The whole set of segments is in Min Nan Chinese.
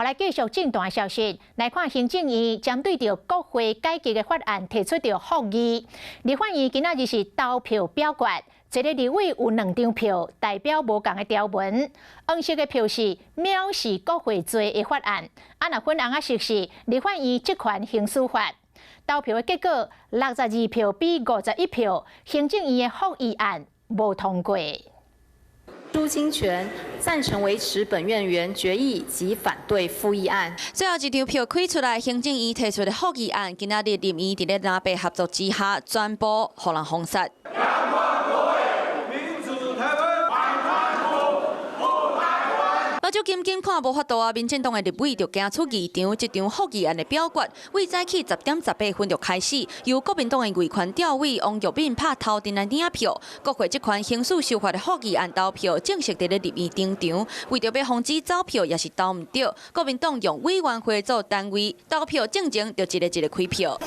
來繼續政壇消息，來看行政院針對著國會改革的法案提出著覆議。立法院今仔日是投票表決，一个立委有兩張票代表無仝的條文，黃色的票是藐視國會罪的法案，啊若粉紅仔色是立法院職權行使法。投票的結果，62票比51票，行政院的覆議案無通過。朱金權贊成維持本院原決議及反對覆議案。最後一張票開出來，行政院提出的覆議案，今仔日立院佇咧藍白合作之下，全部予人封殺。民主台灣，目睭金金看無法度啊！民進黨的立委就行出議場，這場覆議案的表決，為早起10點18分就開始，由國民黨的魏寬調委王玉敏拍頭陣來領票。國會職權行使修法的覆議案投票正式佇咧立院登場，為著欲防止走票抑是投毋著，國民黨用委員會做單位投票，進前就一个一个開票。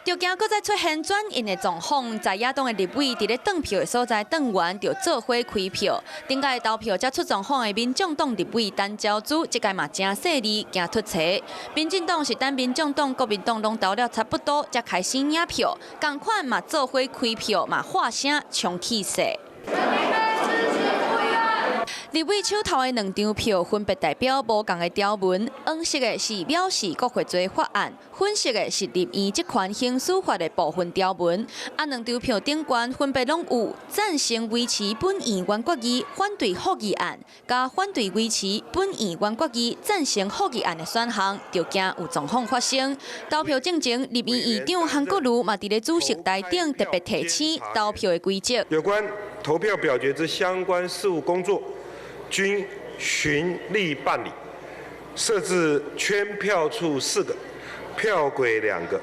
就驚閣再出現轉印的狀況，在野黨的立委佇咧轉票的所在轉完，就做伙開票。頂屆投票才出狀況的民眾黨立委陳昭姿，這屆嘛誠細膩，驚出錯。民進黨是等民眾黨、國民黨攏投了差不多，才開始領票，仝款嘛做伙開票，嘛喊聲衝氣勢。立委手頭的兩張票分別代表無仝的條文，黃色的是藐視國會罪法案，粉色的是立院職權行使法的部分條文。啊，兩張票頂懸分別攏有贊成維持本院原決議，反對覆議案，佮反對維持本院原決議，贊成覆議案的選項，就驚有狀況發生。投票進前，立院院長韓國瑜嘛佇咧主席台頂特別提醒投票的規則。有關投票表決之相關事務工作，均循例辦理，設置圈票處四個，票軌兩個。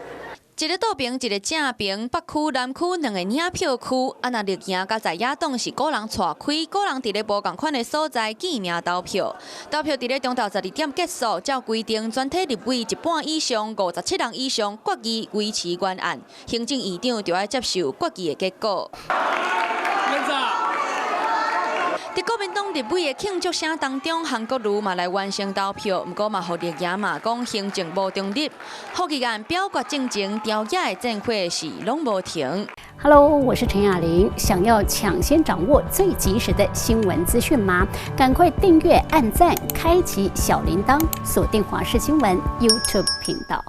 一个倒爿，一个正爿，北區、南區兩个領票區，啊，若綠營佮在野黨是個人𤆬開，個人佇咧無仝款的所在記名投票。投票佇咧中晝12點結束，照規定，全體立委一半以上，57人以上決議維持原案，行政院長就愛接受決議的結果。佇國民黨立委的慶祝聲當中，韓國瑜嘛來完成投票，毋過嘛予綠營罵講行政無中立。覆議案表決進前，朝野的戰火是攏無停。 Hello，我是陳雅玲。想要搶先掌握最及時的新聞資訊嗎？趕快訂閱、按讚、開啟小鈴鐺，鎖定華視新聞 YouTube 頻道。